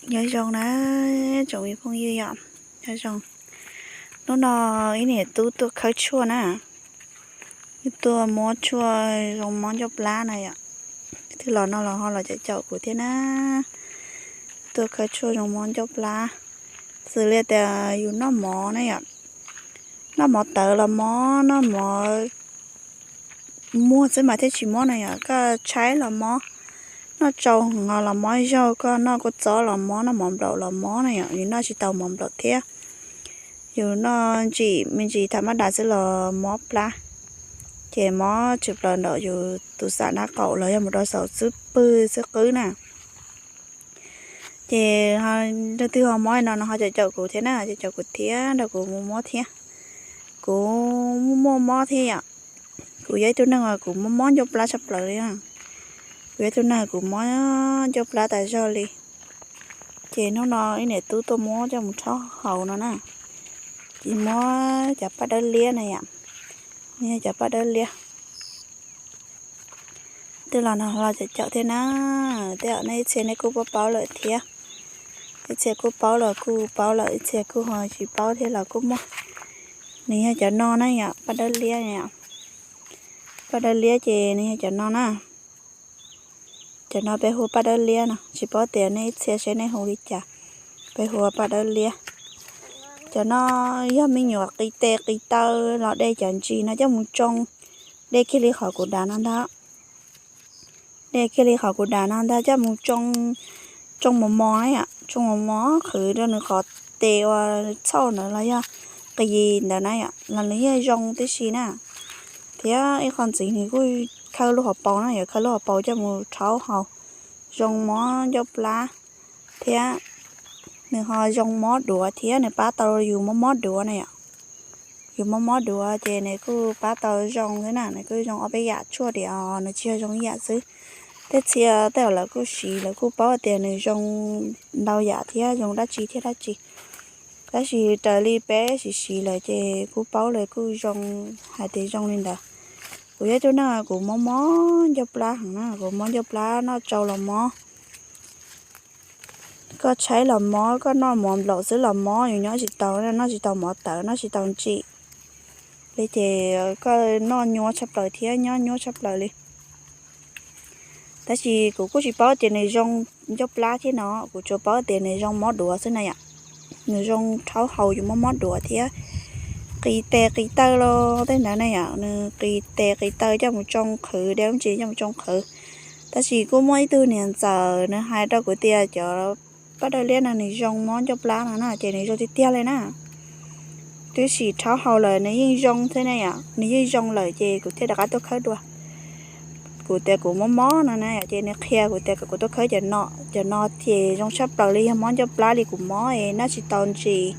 Nyob zoo na tsoom me phooj ywg yom, nyob zoo. Hnub no ib niam tub tuaj khawb tshuaj na, tuaj muab tshuaj zoo mob ncauj plab na yom. Twb los no los ho los caum caum kuv thiab na. Tuaj khawb tshuaj zoo mob ncauj plab, xws li tias yus noj mov na yom, noj mov tawv los mob, noj mov muag xwb mas thiaj tsis mob na yom, koj tshaib los mob, noj tsau heev los mob zaug, koj noj kua txob los mob, noj mov nplaum los mob na yom, yus noj tsis tau mov nplaum thiab. Yus noj ntsim me ntsis tham mab das xwb los mob plab, ces mob tshwm plaws ntawm yus tus xam nab qaum los yog mus rau saum xub pwg xwb qwb na. Ces leej twg ho mob no no ho caum caum kuv thiab na, caum caum kuv thiab nrog kuv mus muab thiab. Kuv muaj mob thiab yom. Kuv yog ib tug neeg uas kuv mob mob ncauj plab tshaj plaws li na. Kuv yog ib tug neeg kuv mob ncauj plab tas zog li. Ces hnub no ib niam tub tuaj muab coj mus rhaub haus no na. Ces muab cov paj dawb liab na yom, cov paj dawb liab. Twb los no los caum caum thiab na. Tej zaum nej ib txhia nej kuj paub paub lawm thiab. Ib txhia kuj paub los kuj paub lawm, ib txhia kuj ho tsis paub thiab los kuj muaj. Nws yog cov no na yom, paj dawb liab na yom. Paj dawb liab ces nws yog cov no na. Cov no peb hu paj dawb liab no, tsis paub tias nej ib txhia seb nej hu li cas. Peb hu paj dawb liab. Cov no yog me nyuam qis tes qis taw los de cov ntsis no coj mus tsoo, de kiag li qhov kuv dav no ntag. De kiag li qhov kuv dav no ntag coj mus tsoo, tsoo mos mos na yom, tsoo mos mos qhwv rau nws qhov tes uas txhauj ntawd los yog qis ntawd na yom, los nws yeej zoo tib si na. Thiab ib qho ntxiv nws kuj khawb lub hauv paus na yom, khawb lub hauv paus coj mus rhaub haus, zoo mob ncauj plab thiab. Nws ho zoo mob duav thiab, nws pab tau yus mob mob duav na yom. Yus mob mob duav ces nws kuj pab tau zoo xwb na, nws kuj zoo ob peb yam tshuaj diam, nws tsis yog zoo ib yam xwb. Tej txhia tej zaum lawv kuj siv lawv kuj paub tias nws zoo ntau yam thiab zoo dab tsi thiab dab tsi. Tab sis raws li peb siv siv lawm ces kuj paub lawm kuj zoo, hais tias zoo li ntawd. Kuv yog ib tug neeg kuv mob mob ncauj plab heev na, kuv mob ncauj plab noj tsau los mob. Koj tshaib los mob, koj noj mov nplaum xwb los mob, yus nyob tsis tau, noj tsis tau mov tawv, noj tsis tau ntsim li ces koj noj nyuaj tshaj plaws thiab nyob nyuaj tshaj plaws li. Tab sis kuv kuj tsis paub tias nws zoo ncauj plab thiab no, kuv tsuas paub tias nws zoo mob duav xwb na yom. Nws zoo rhaub haus yus mob mob duav thiab qis tes qis taw los tej ntawd na yom, nws qis tes qis taw coj mus tsoo qhwv, de lub ntsis coj mus tsoo qhwv. Tab sis kuj muaj ib tug niam ntxawm nws hais rau kuv tias cov paj dawb liab no nws zoo mob ncauj plab no na, ces nws zoo tiag tiag li na. Twb sim rhaub haus lawm nws yeej zoo thiab na yom, nws yeej zoo lawm ces kuv thiaj rov qab tuaj khawb dua. Kuv tias kuv mob mob no na yom, ces nws qhia kuv tias kom kuv tuaj khawb cov no, cov no ces zoo tshaj plaws li yog mob ncauj plab li kuv mob es noj tsis tau ntsis,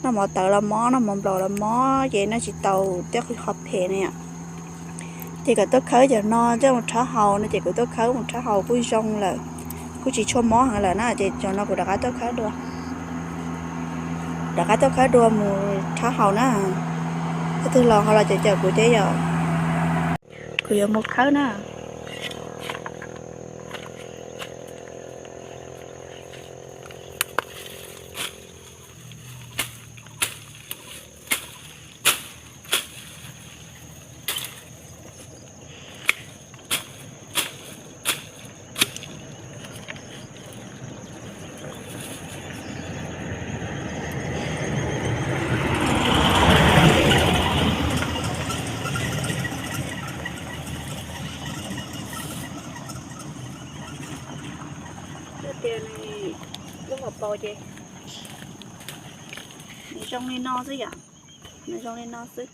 noj mov tawv los mob, noj mov nplaum los mob, ces noj tsis tau tej qhov phem na yom. Ces kom tuaj khawb cov no coj mus rhaub haus no, ces kuv tuaj khawb mus rhaub haus kuj zoo lawm, kuj tsis tshua mob heev lawm na, ces cov no kuv rov qab tuaj khawb dua. Rov qab tuaj khawb dua mus rhaub haus na. Leej twg los ho los caum caum kuv thiab yom. Kuv yuav mus khawb na. Tias nws lub hauv paus ces nws zoo li no xwb yom, nws zoo li no xwb.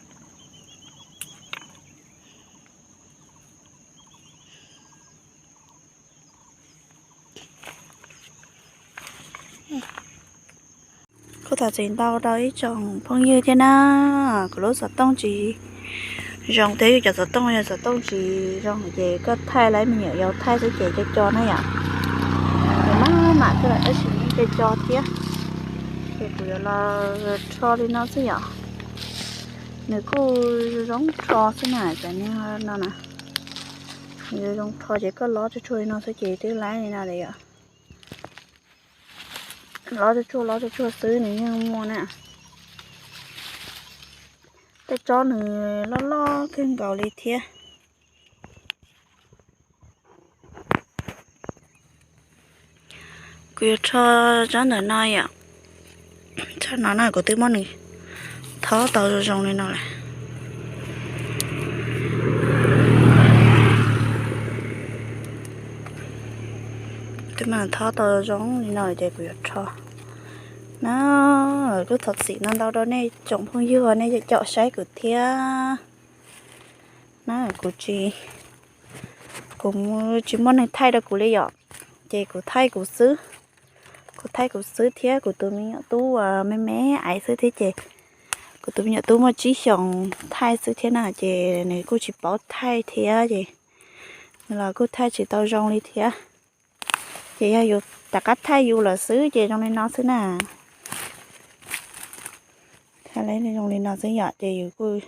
Kuv thov txim ntau rau ib tsoom phooj ywg thiab na, kuv lub xov tooj tsis zoo thiab, yus cov xov tooj yog xov tooj tsis zoo ces koj thaij lawm me nyuam yaus thaij xwb ces co co na yom. Nws maj mam kawg lawm tab sis yeej co co thiab. Ces kuv yuav los rho li no xwb yom. Nws kuj zoo rho xwb na, cov no na. Nws zoo rho ces koj lob tsuag tsuag li no xwb ces twb laib li no lawm yom. Lov tsuag tsuag, lov tsuag tsuag xwb nws yeej muaj na. Tej tsob nws loj loj kawg nkaus li thiab. Kuv yuav rho tsob ntawm no yom. Tsob no na kuv twb muab nws thob tau zoo zoo li no lawm. Twb muab nws thob tau zoo li no ces kuv yuav rho na. Kuj thov txim ntau ntau rau nej tsoom phooj ywg nej caum saib kuv thiab na. Kuv tsis, kuv tsis muaj neeg thaij rau kuv li yom, ces kuv thaij kuv xwb. Kuv thaij kuv xwb thiab kuv tus me nyuam tub me me aiv xwb thiab ces kuv tus me nyuam tub muaj tsib xyoos thaij xwb thiab na ces nws kuj tsis paub thaij thiab ces nws los kuj thaij tsis tau zoo li thiab. Ces yog yus rov qab thaij yus lawm xwb ces zoo li no xwb na. Thaij zoo li no xwb yom ces yus,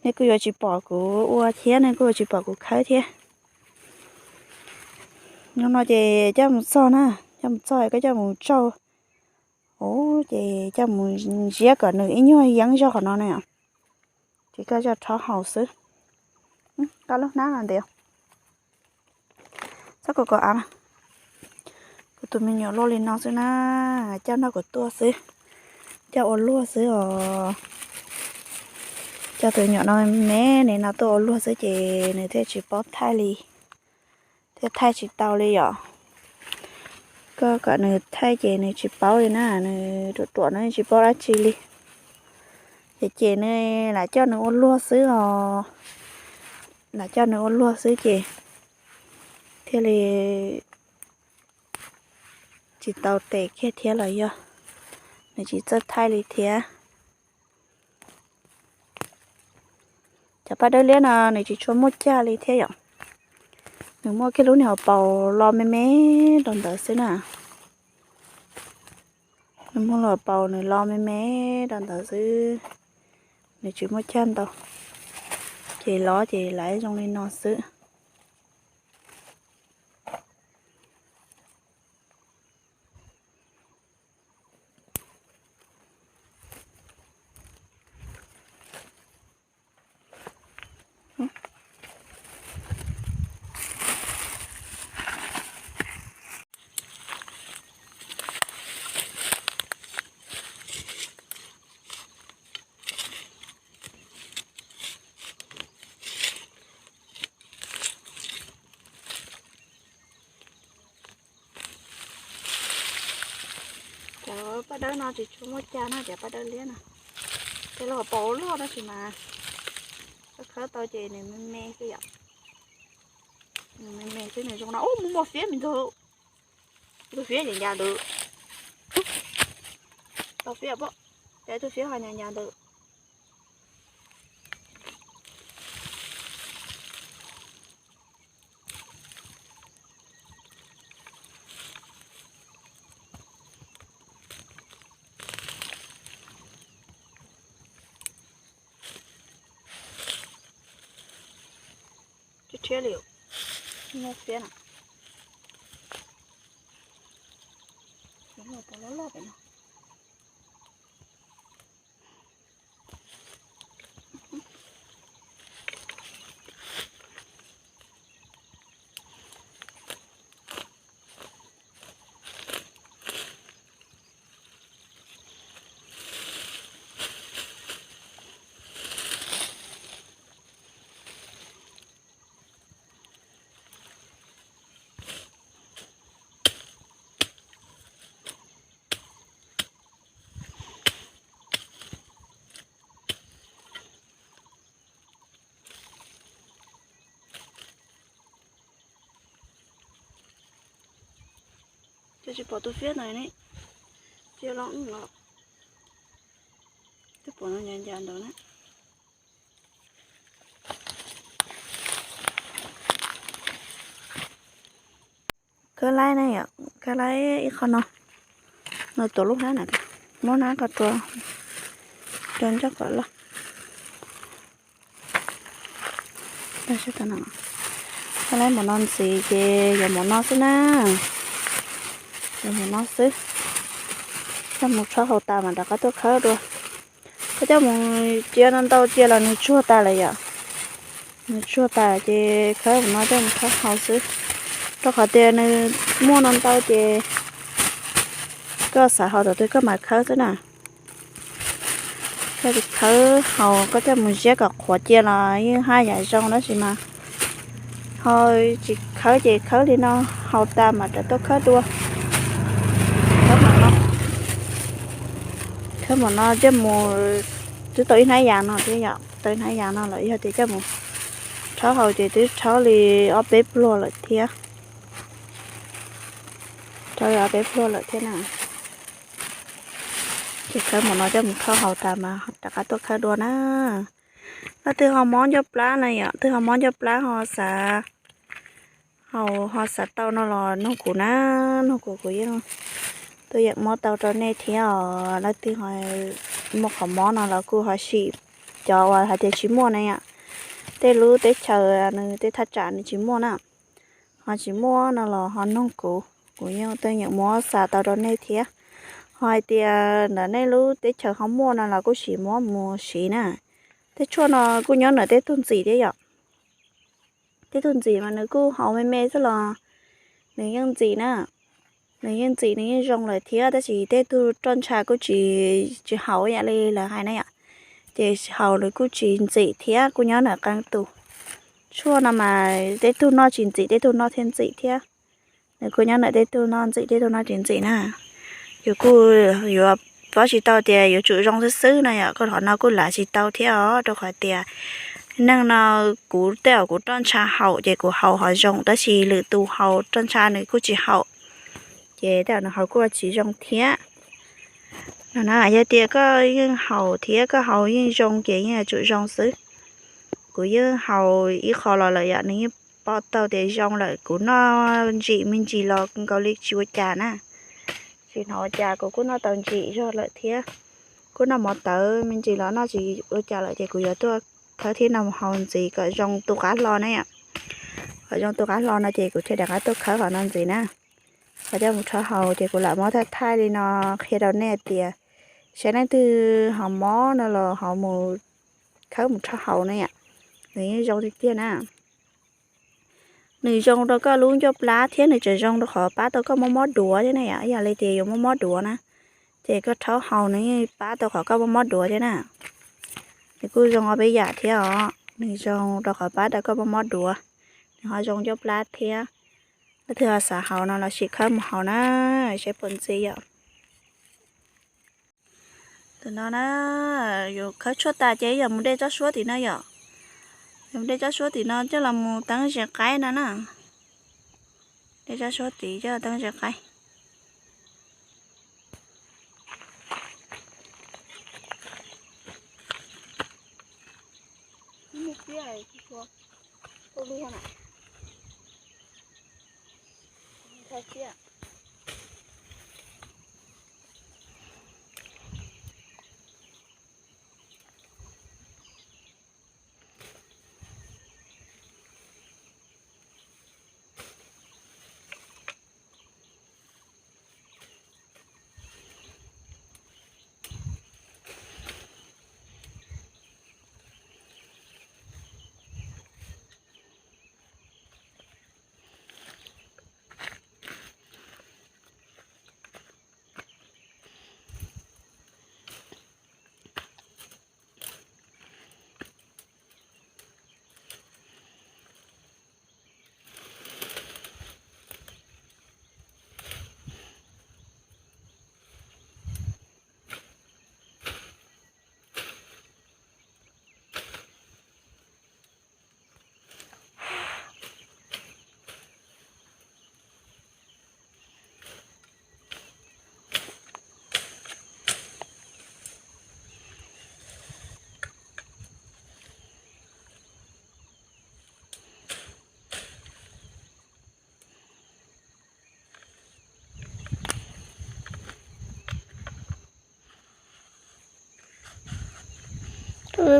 nej kuj yuav tsis pom kuv ua thiab nej kuj yuav tsis pom kuv khawb thiab. Hnub no ces coj mus txog na, coj mus txog koj coj mus tsau, ces coj mus ziab kom nws ib nyuag yeeb zog qhov no na. Ces koj coj rhaub haus xwb. Koj lub hnab no ntiav, txhob kom kom av. Kuv tus me nyuam luaj li no xwb na, coj nrog kuv tuaj xwb, coj ua luag xwb os. Coj tus nyuam no me me no tuaj ua luag xwb ces nws thiaj tsis paub thaij li, thiaj thaij tsis tau li yom. Koj kom nws thaij ces nws tsis paub li na, nws ruam ruam no tsis paub dab tsi li. Ces ces nws lam coj nws ua luag xwb os, lam coj nws ua luag xwb ces thiaj li tsis tau tes kiag thiab los yog nws tsis txawj thaij li thiab. Cov paj dawb liab no nws tsis tshua muaj cag li thiab yom. Nws muaj kiag lub niag hauv paus lo me me rau ntawd xwb na. Nws muaj lub hauv paus nws lo me me rau ntawd xwb, nws tsis muaj cag ntau. Ces lov ces lawv zoo li no xwb. Cov paj dawb no tsis tshua muaj cag na, cov paj dawb liab no. Ces lub hauv paus loj tab sis mas khawb tau ces nws me me xwb yom. Nws me me xwb nws zoo no. Ub, muaj fiab me ntxug. Tus fiab ncav ntawd. Tau fiab pob, cas tus fiab ho ncav ntawd. Tsis rhiab li, muaj fiab na. Loj loj pem no. Ces tsis pom tus fiab ntawd ne, cia los wb los, twb pom no ncav ncav ntawd na. Khawb laib na yom, khawb laib ib qho no, no tuav lub hnab na, muab hnab ko rua, rua ncauj kom loj. Khawb laib mov no ntxiv ces yuav mov no xwb na, yuav mov no xwb. Coj mus rhaub haus tas mas rov qab tuaj khawb dua. Koj coj mus cia no ntau cia los nws tsuag tas lawm yom. Nws tsuag tas ces khawb mus no coj mus rhaub haus xwb. Rau qhov tias nws muaj no ntau ces koj xav haus thaum twg koj mam khawb xwb na. Koj khawb haus koj coj mus ziab kom qhuav cia los yeej haj yam zoo tab sis mas ho tsis khawb ces khawb li no, haus tas mam rov tuaj khawb dua. Khawb mam no coj mus, twb tau ib hnab yas no thiab yom, tau ib hnab yas no lawm yog tias coj mus rhaub haus ces twb rhaub li ob peb pluag lawm thiab. Rhaub li ob peb pluag lawm thiab na. Ces khawb mam no coj mus rhaub haus tas mas rov qab tuaj khawb dua na. Leej twg ho mob ncauj plab na yom, twg ho mob ncauj plab ho xav haus ho xav tau no los nug kuv na, nug kuv kuv yeej tuaj yeem muab tau rau nej thiab os. Leej twg ho muaj qhov mob no los kuj ho sim, cov uas hais tias tsis muaj na yom, tej lub teb chaws nws tej thaj tsam nws tsis muaj na, ho tsis muaj no los ho nug kuv, kuv yeej tuaj yeem muab xa tau rau nej thiab. Ho hais tias ntawm nej lub teb chaws ho muaj no los kuj sim muab mus siv na. Tej tshuaj no kuj nyob ntawm tej tug ntxim thiab yom. Tej tug ntxim mas nws kuj haus me me xwb los nws yeej ntxim na. Nws yeej ntxim nws yeej zoo lawm thiab tab sis tej tug roj ntsha kuj tsis, tsis haus ib yam li lawv hais na yom. Ces haus nws kuj tsis ntxim thiab kuj nyob ntawm qee tus. Tshuaj no mas tej tug noj tsis ntxim tej tug noj thiaj ntxim thiab. Nws kuj nyob ntawm tej tug noj ntxim tej tug noj tsis ntxim na. Yus kuj yuav paub tsis tau tias yuav tsum zoo xwb xwb no yom, koj qhov no kuj lav tsis tau thiab os, rau qhov tias neeg no kuv tej zaum kuv roj ntsha haum ces kuv haus ho zoo tab sis lwm tus haus roj ntsha nws kuj tsis haum, ces tej zaum nws haus kuj tsis zoo thiab. No na yog tias koj yeej haus thiab koj haus yeej zoo ces yeej yuav tsum zoo xwb. Kuv yeej haus ib qho los lawm yom, nws yeej pom tau tias zoo lawm, kuv noj ntsim me ntsis los nkaus li tsis ua cas na. Tsis hnov ua cas, kuv kuj noj tau ntsim zog lawm thiab. Kuj noj mov tawv me ntsis los noj tsis ua cas lawm ces kuv yuav tuaj khawb thiab no mus haus ntxiv kom zoo tu qab hlo na yom. Kom zoo tu qab hlo no ces kuv thiaj rov qab tuaj khawb qhov no ntxiv na. Qhov coj mus rhaub haus ces kuv lam muab thaij thaij li no qhia rau nej tias saib leej twg ho mob no los ho mus khawb mus rhaub haus na yom. Nws yeej zoo tiag tiag na. Nws zoo rau koj lub ncauj plab thiab nws tseem zoo rau qhov pab tau koj mob mob duav thiab na yom. Yog li tias yuav mob mob duav na, ces koj rhaub haus nws yeej pab tau qhov koj mob mob duav thiab na. Nws kuj zoo ob peb yam thiab os, nws zoo rau qhov pab tau koj mob mob duav, nws ho zoo ncauj plab thiab. Leej twg ho xav haus no los sim khawb mus haus na, saib puas ntxim yom. Tus no na, yus khawb tshuaj tas ces yog mus de tsob suab tim no yom. Yog mus de tsob suab tim no coj los mus teeb zes qaib no na. De tsob suab tim coj teeb zes qaib.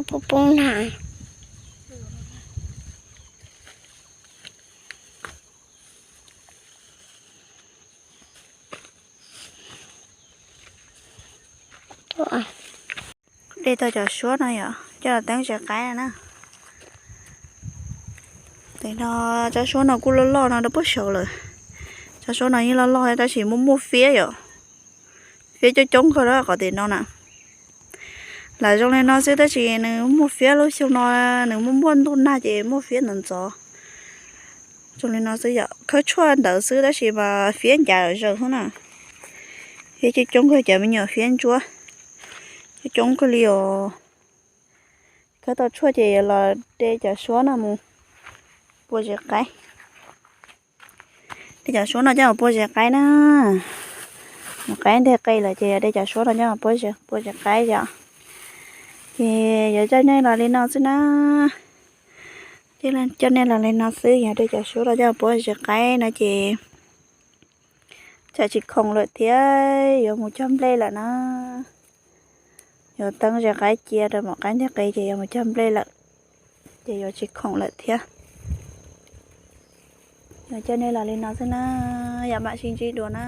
Poob poob na. De tau cov suab no yom, coj los teeb zes qaib na. Tes no, tsob suab no kuj loj loj no rau puag saud lawm. Tsob suab no yeej loj loj tab sis muaj muaj fiab yom. Fiab coob coob kawg na qhov tim no na. Lam zoo li no xwb tab sis nws muaj fiab lub xyoo no, nws muaj muaj ntuj nag ces muaj fiab ntxov ntxov. Zoo li no xwb yom, khawb tshuaj ntawd xwb tab sis mas fiab ncav zawg xwb na. Fiab coob coob kawg, cov me nyuam fiab ntsuab coob coob kawg li os. Khawb tau tshuaj ces yuav los de cov suab no mus pua zes qaib. De cov suab no coj mus pua zes qaib na. Mus qaib nteg qe lawm ces yog de cov suab no coj mus pua zes qaib yom. Ces yuav coj nej los li no xwb na. Coj nej los li no xwb, yog de cov suab no coj mus pua zes qaib no ces tsam tsis khoom lawm thiab yuav mus cog nplej lawm na. Yuav teeb zes qaib cia rau mus qaib nteg qe ces yuav mus cog nplej lawm, ces yuav tsis khoom lawm thiab. Yuav coj nej los li no xwb na, yam mam sib ntsib dua na.